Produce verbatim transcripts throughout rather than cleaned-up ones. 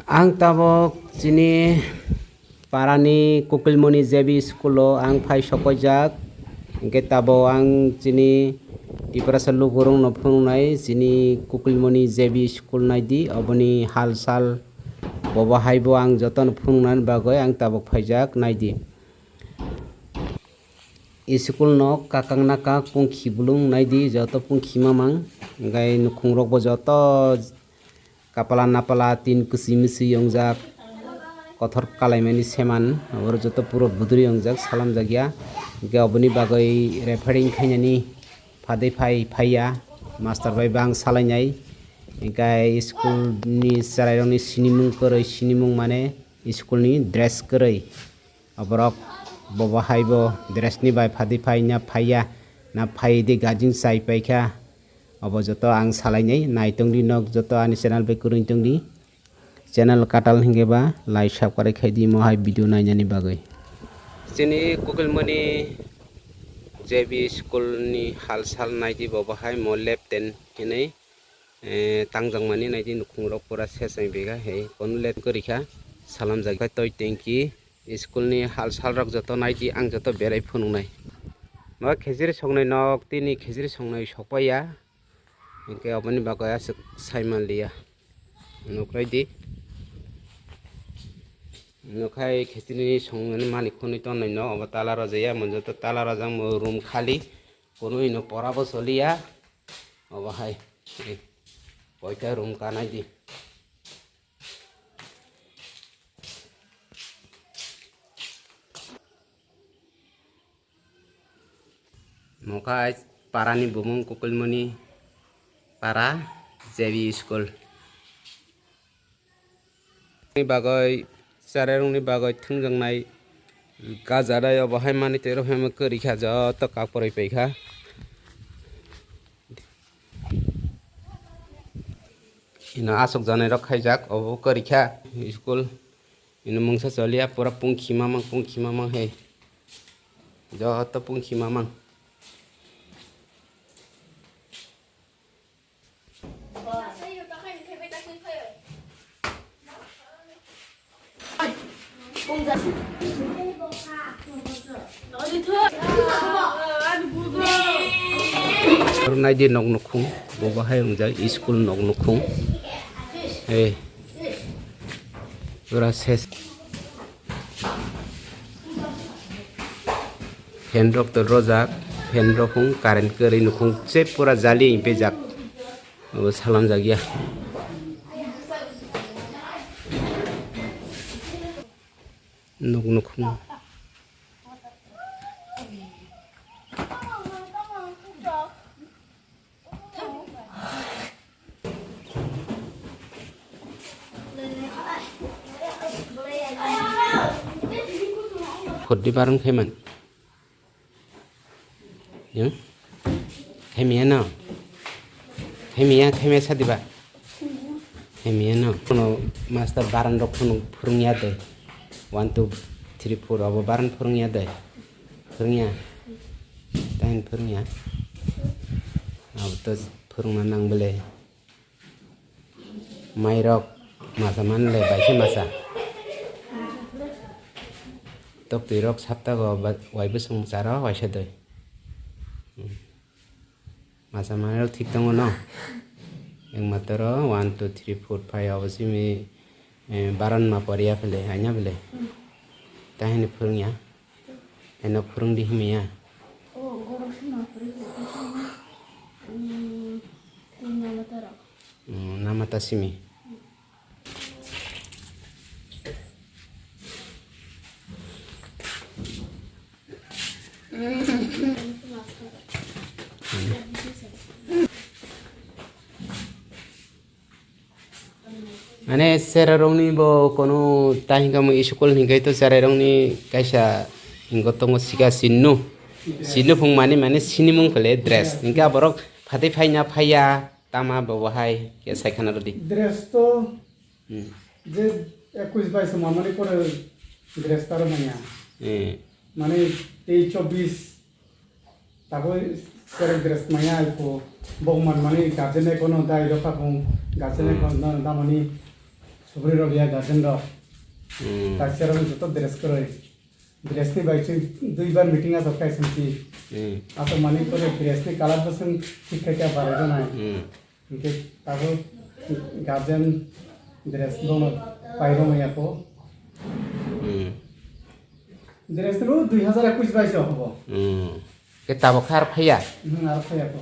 Ang tabok chini parani Kukilmoni J B school o ang phai sokoijak. Hingke tabok ang chini Tiprasa lukurokno phunuknai chini Kukilmoni J B school naidi, oboni hal sal bobo hai bo ang jotono phunuknani bagwi ang tabok phaijak naidi. School no kakang naka pungkhi bulung naidi, joto pungkhi mamang, hingke nukhungrok bo joto kapala napala tin kwchwi mwchwi yongjak, kothor kalaimani seman, oro joto puro buduri yongjak, salamjakya. Hingke oboni bagwi repairing khainani phadai phai phaiya, master bai bang salainai. Hingke school ni chwrairokni sinimung kwrwi, sinimung mane school ni dress kwrwi. Oborok bobo hai bo dress ni bai phadi phai na phaiya, na phai di gajin sai paikha. Obo joto ang salainai, nai tongdi nok joto ani channel bai kwrwng tongdi. Channel katal hingke ba like subscribe khai di mo hai video nainani bagwi. Chini Kukilmoni J B school ni hal sal naidi bobo hai mo left ten hinwi, eh, tangjakmani naidi nukhungrok pura ses wng bega hai kono left kwrwi kha salamjak toi tengki. School ni hal sal rok joto naidi ang joto berai phunuknai. Bo khejiri songnai nok tini khejiri songnai sokpaiya. Hingke oboni bagwi aswk sai manliya. Nukrai di. Nukhai khejiri songnani mani khunui tongnai no obo tala rojaya, mo joto tala rojak mo room khali. Kono ino pora bo soliya. Obo hai. Koita room kanai di. Mokha parani bumung Kukulmoni para J B school. Ni bagwi, chwrairokni bagwi thwngjaknai gajanai obo hai manwi twi rw phaima kwrwi kha, joto kak pwrwi paikha. Ino aswk janai rok khaijak, obo kwrwi kha school. Ino mungsa choliya, pura pungkhi mamang, pungkhi mamang hai. Joto pungkhi mamang. Oro naidi nok nukhung, bo bahai wngjak school nok nukhung. Eh, pura ses. Fan rok to rojak, fan rok hung current kwrwi nukhung se pura jali pejak. Obo salamjak ya. Nuk nukhung. Khordi barang khaiman. Yang? Khaimiya no? Khaimiya, khaimiya sadiba? Khaimiya no? Kono master baran rok kono phurungya de. One, two, three, four abo baran phurungya de. Phurungya. Tain phurungya. Abo to phurungna nang bele. Mairok masa manle baise masa. Toktwirok saptago ba-, waibo song charo waisa doi. Masa manrok thik tongo no. Ekmatro one, two, three, four, five abo simi, eh, baron ma poriya phele, aina phele. Tahini phurungya. Eno phurungdi himiya. Mm, nama ta simi. Mane cherairokni bo kono ta hingka mo school hingke to cherairokni kaisa hingo tongo sika sinno. Sinno phung mani mane sinimung phele dress. Hingke aborok phatwi phaina phaiya. Tama bo bo hai ke sai khana rwdi. Dress to Hmm. Je ekush baisho mamani pore dress taro manya. Eh. Mane tei chobbish tabo serek dress manya aiko bok man mani guardian ekono dai dokha bung guardian Hmm. Ekono damani Kubri rok ya guardian rok. Hmm. Taksa rok joto dress kwrwi. Dress ni bai chwng duibar meeting asok kai swnti. Hmm. Asok mani pore dress ni colour bo chwng thik khai khe barai rwnai. Hmm. Hingke tabuk guardian dress bono pairwng ya ko. Hmm. Dress ro dui hazar ekush bai se hobo. Hmm. Ke tabuk har phaiya? Hmm, aro phaiya ko.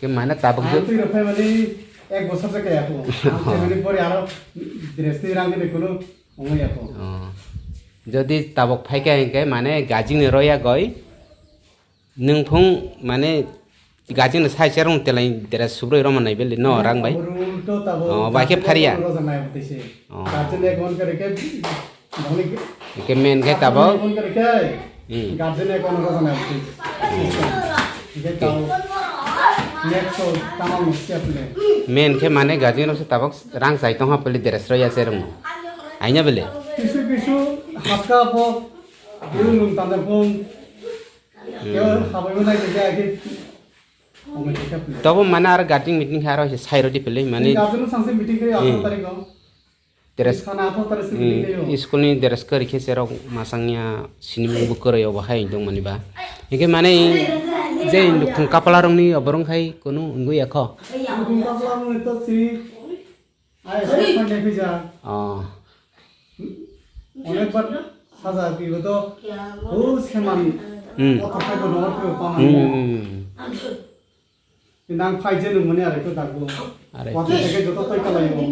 Ke mana tabuk Ang je twi rok phai mani ek bosor se kaya ko. Ang phai mani pore aro dress ni rang ni kuno ongya ko. Oh. Jodi tabuk phaikha hingke mane gajing ni roya goi. Nwng phung mane gajing no sai cherung telai dera subroi roma nai beli no rang bai. Rule to tabo Oh, bai khe guardian phariya. Ek roja nai bwtwi se. Oh. Guardian ek mon kare khe bangni Ke men khe tabo. Ek mon kare khe Hmm. guardian ek mon roja nai bwtwi. Ke tabo. Next so tamam siap le. Men khe mane gajing no se tabok rang sai tong ha peli dera sroya cherung. Aina beli. Kisu kisu hapka pok. Yung nung tanda pong. Hmm. Yo, habaibo nai khe khe. Omo khe khe. Tobo mane aro guardian meeting khe aro se sai rodi pele mane. Guardian sangse meeting khe Hmm. atharo tarikh o. Dress Sana atharo tarikh se meeting khe yo. Hmm, school ni dress kwrwi khe cherok masang ya sinimung bo kwrwi obo hai tong mani ba. Hingke mane je nukhung kapala rok ni oborong khai kunu wngwi ya kho. Nukhung kapala rok ni to si Ai, sokphainai phaijak. Oh. Onekbar saja bibo to, o seman Hmm. kothok phaibo nongor phaibo pamani. Hmm. Nang phaije nung mani arai ko dago. Arai. Kothok theke joto toi kalaibo.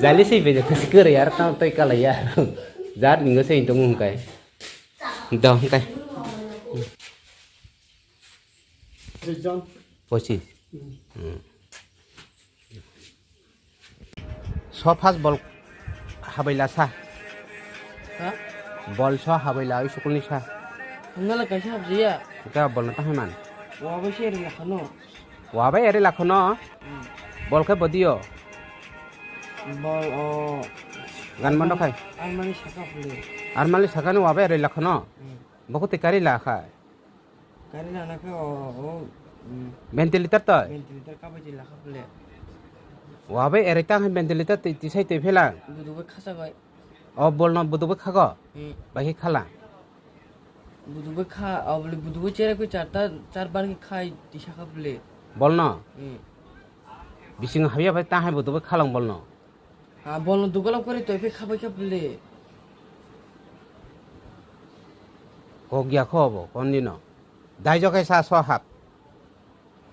Jali sei beje kusi kore yar tang toi kalai yar. Jar ningo sei tong hungkai. Dong kai. Rijong. Pochis. Hmm. Hmm. So first bol habaila sa. Ha? Bol so habaila oi sukul ni sa. Hwnna le kaisa habjaya. Ka bol na tahai man. Wa bai se ri lakhano. Wa bai eri lakhano. Hmm. Bol khe bodio. Bol o. Gan mando khai. Armani saka pule. Armani saka ni wa bai eri lakhano. Hmm. Bokoti kari la khai. Kari lana khe o, o, mm, Ventilator to? Ventilator kabai di lakha phle. Wa bai ere tang hai ventilator twi, twi sai twi phela. Budu bai khacha bai. O bol no budu bai khago? Hmm. Bai khe khala. Budu bai kha, o bole budu bai chere khe charta, char bar khe khai tisa kha phle. Bol no? Hmm. Bising habya bai tang hai budu bai khalang bol no. Ha, bolno dugalam kore toi phe khabai khe bole. Kok ya kho bo, kon dino. Dai jo kaisa so hap.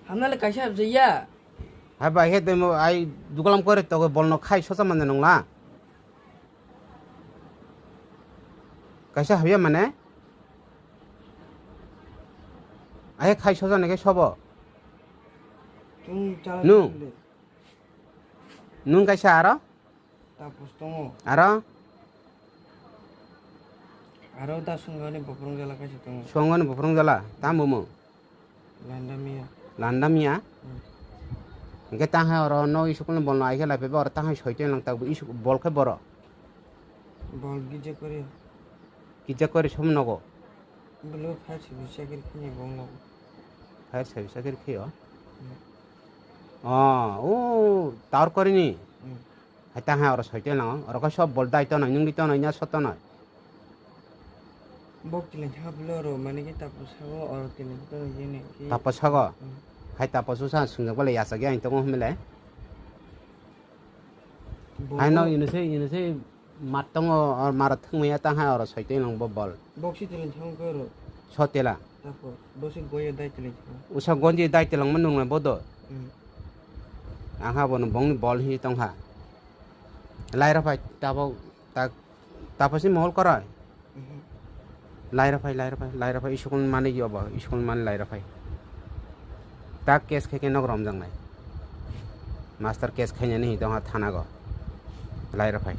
Hamna le kaisa hap jaya. Ha bai he temo ai dugalam kore to bolno khai sosa mane nongla. Kaisa habya mane? Ai khai sosa ne ke sobo. Tung chala Nu? Bole. Nung kaisa aro? Tapos tongo. Aro? Aro da sungani boprong jala kaisa tongo. Sungani boprong jala, tamo mo? Landa miya. Landa miya? Hmm. Hingke tang hai oro no isukul ni bolno aikhe lai pebo oro tang hai soiteng lang tak isuk bol khe boro. Bol gija kori. Gija kori som nogo. Bolo fire service chakri khini bong nogo. Fire service chakri khiyo? Hmm. Oh, o tower kori ni. Hmm. Hai tang hai oro soi tongo, oro khe sob bol dai tonoi, nungdi tonoi, nya so tonoi. Bok tilai ha bwle oro, mane khe tapo sago, oro tilai tongo jene khe. Tapo sago? Hmm. Hai tapo susa swngjak bale yachak ya ang tongo hwnle. Bo- Hai no ino se, ino se mat tongo, or mara thwngmaya tang hai oro soi tongo bo bol. Bok si tilai thang khe oro. So tela. Tapo, bo se goya dai tilai thang. Usa gonji dai tilangma nungnai bodo. Hmm. Ang ha bono bongni bol hi tongkha. Laira phai tabo tak, tabo si mohol korai. Mhm. Laira phai, laira phai, laira phai, isukun mani yobo, isukun mani laira phai. Tak case khe khe nok romjaknai. Master case khainani hi tongkha thana go. Laira phai.